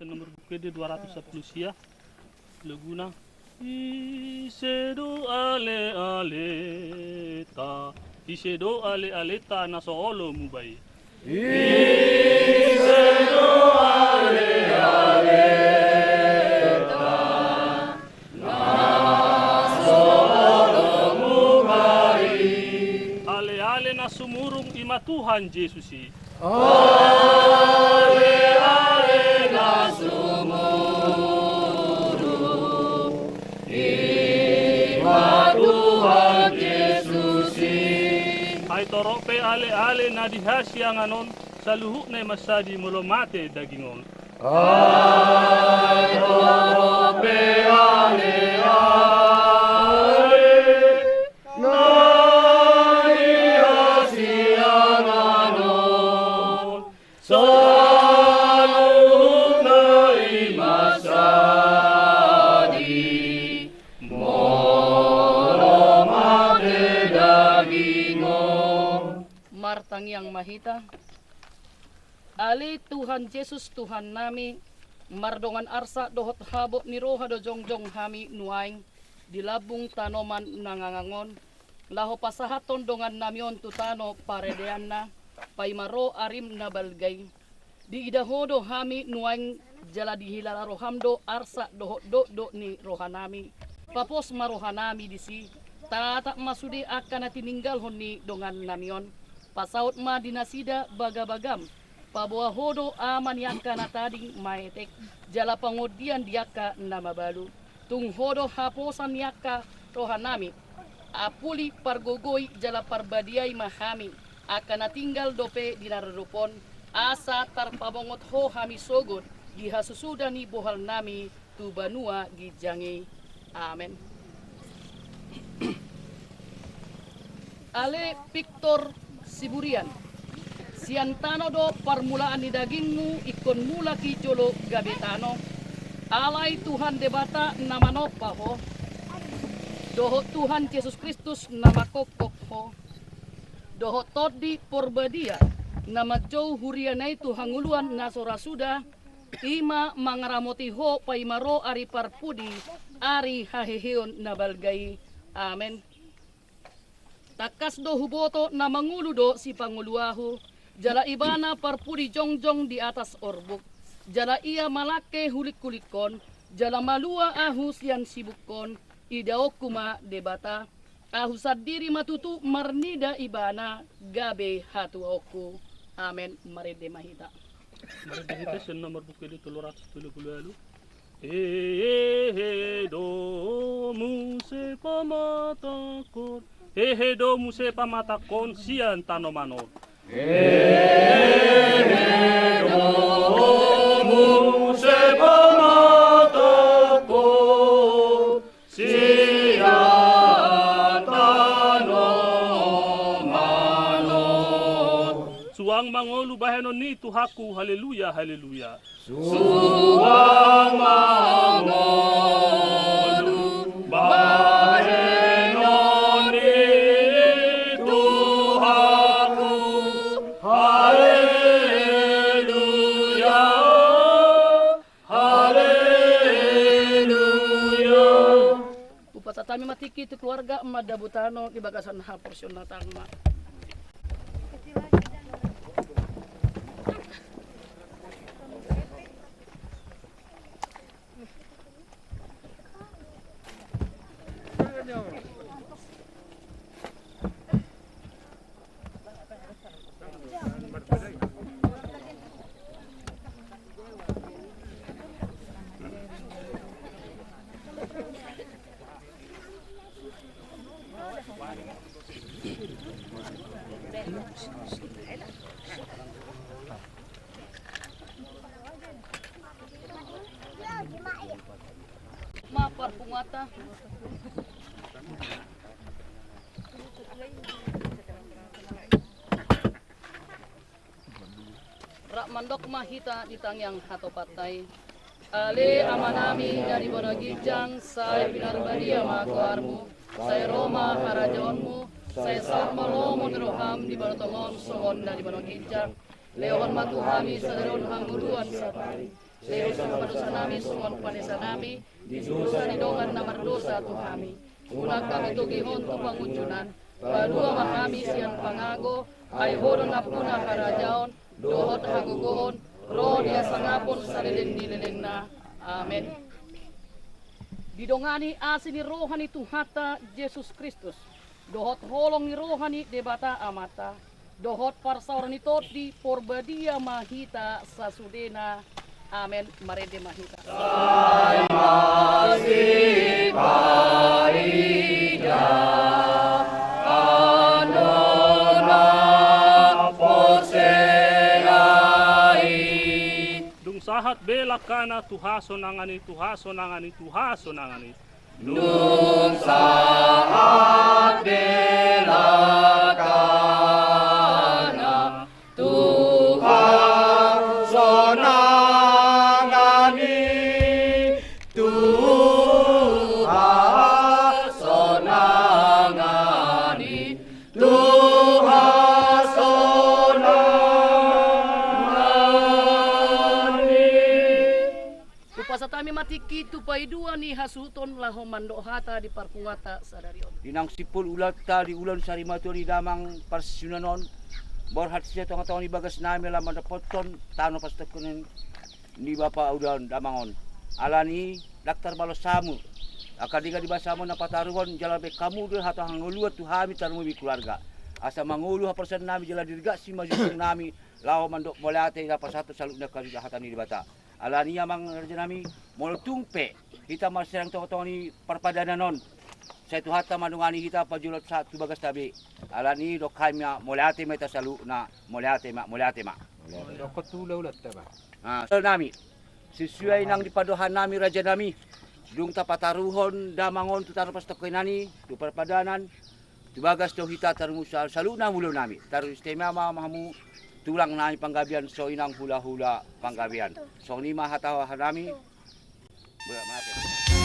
Nomor buku D dua ratus sepuluh sia. Laguna. Ise do alealeta, ise do alealeta na so olo muba i? Ise do alealeta na so olo muba i? Aleale na sumurung i ma Tuhan Jesus i. Ale, ale na sumurung, i ma Tuhan Jesus i. Ai torop pe ale, ale na di hasiangan on, saluhutna i mansadi molo mate daging on. Ai torop pe ale, ale na di hasiangan on, saluhutna i mansadi molo mate daging on. Martangiang ma hita. Ale Tuhan Jesus Tuhannami, mardongan arsak dohot habot ni roha do jongjong hami nuaeng di lambung tanoman na ngangang on, laho pasahathon dongannami on tu tano paredeanna, paima ro arim na balga i. Diida Ho do hami nuaeng jala dihilala roham do arsak dohot dokdok ni rohanami. Papos ma rohanami disi, tatap ma sude angka na tininggalhon ni dongannami on. Pasaut ma di nasida bagabagam. Paboa Ho do ama ni angka na tading maetek, jala pangondian di angka na mabalu. Tung Ho do haposan ni angka rohanami. Apuli, pargogoi jala parbadiai ma hami, angka na tinggal dope di na rorop on, asa tarpabongot Ho hami sogot di hasusuda ni bohalnami tu banua ginjang i. Amen. Ale Victor Siburian, sian tano do parmulaan ni dagingmu, ingkon mulak i jolo gabe tano. Alai Tuhan Debata na manompa ho, dohot Tuhan Jesus Kristus na mangkophop ho, dohot Tondi Porbadia na manjou huriana i tu hangoluan na so ra suda, i ma mangaramoti ho paima ro ari parpudi, ari haheheon na balga i. Amen. Tangkas do huboto na mangolu do sipangolu ahu, jala ibana parpudi jongjong di atas orbuk, jala ia malangke hulingkulingkon, jala malua ahu sian sibukon, idaonku ma Debata. Ahu sandiri ma tutu marnida ibana gabe hatuaonku. Amen. Marende ma hita. Marende hita sian nomor buku ende tolu ratus tolu pulu ualu. Hehe do muse pamatangkon, hehe do muse pamatangkon sian tanoman on. Hehe do muse pamatangkon sian tanoman on. Suang mangolu bahenon ni Tuhanku, haleluya, haleluya. Suang mangolu bahenon ni Tuhanku, haleluya, haleluya. Hupasahat hami ma tingki tu keluarga mandapot tano di bagasan haporseaon na tama. Ma parpunguanta. Rap mandok ma hita di tangiang hatopanta i. Ale Amanami na di banua ginjang, sai pinarbadia ma goarmu, sai ro ma harajaonmu, sai saut ma lomo ni roham di banua tonga on songon na di banua ginjang. Lehon ma tu hami sadari on hangoluan sahali. Lehon ma dosanami songon panesanami di dosa ni dongan na mardosa tu hami. Unang hami togihon tu pangunjunan. Palua ma hami sian pangago, ai Ho do nampuna harajaon, dohot hagogoon, ro di hasangapon saleleng ni lelengna. Amen. Didongani asi ni roha ni Tuhanta Jesus Kristus, dohot holong ni roha ni Debata Amanta, dohot parsaoran ni Tondi Porbadia ma hita sasudena. Amen. Marende ma hita. Sai masipaida annon na porsea i. Dung sahat be langkana tu hasonangan i, tu hasonangan i, tu hasonangan i. Dung sahat be langkana tu hasonangan i, tu hasonangan i, tu hasonangan i. Hupasahat hami ma tingki tu paidua ni hasuhuton laho mandok hata di parpunguanta sadari on. Di naung simpul ulaonta di ulaon sarimatua ni damang parsiunan on, borhat sian tongatonga ni bagasnami laho mandapothon tano parsitongkinan. ni bapa udaon damang on. Alani i, ndang tarbalos hamu angka denggan ni basamu na pataruhon, jala baen hamu do hata hangoluan tu hami tarlumobi keluarga, asa mangolu haporseaon nami jala dirgak simanjujung nami laho mandok mauliate na pasahat saluhutna angka hata ni Debata. Alani i amang raja nami, molo tung pe hita marsilang tongatonga ni parpadanan on, sai Tuhanta mandongani hita parjolo sahat tu bagasta be. Alani i dok hami ma mauliate ma hita saluhutna, mauliate ma, mauliate ma. Dokkon tu hulahulanta ma. Ah, so nami, sesuai nang di pandohan nami raja nami, dung tapataruhon damang on tu tano pasitongkinan i, tu parpadanan, tu bagas do hita tarlumobi saluhutna mangolu nami. Taristimewa ma hamu tulang nami Panggabean, songon i nang hulahula Panggabean. Songon i ma hata nami. Bola mate.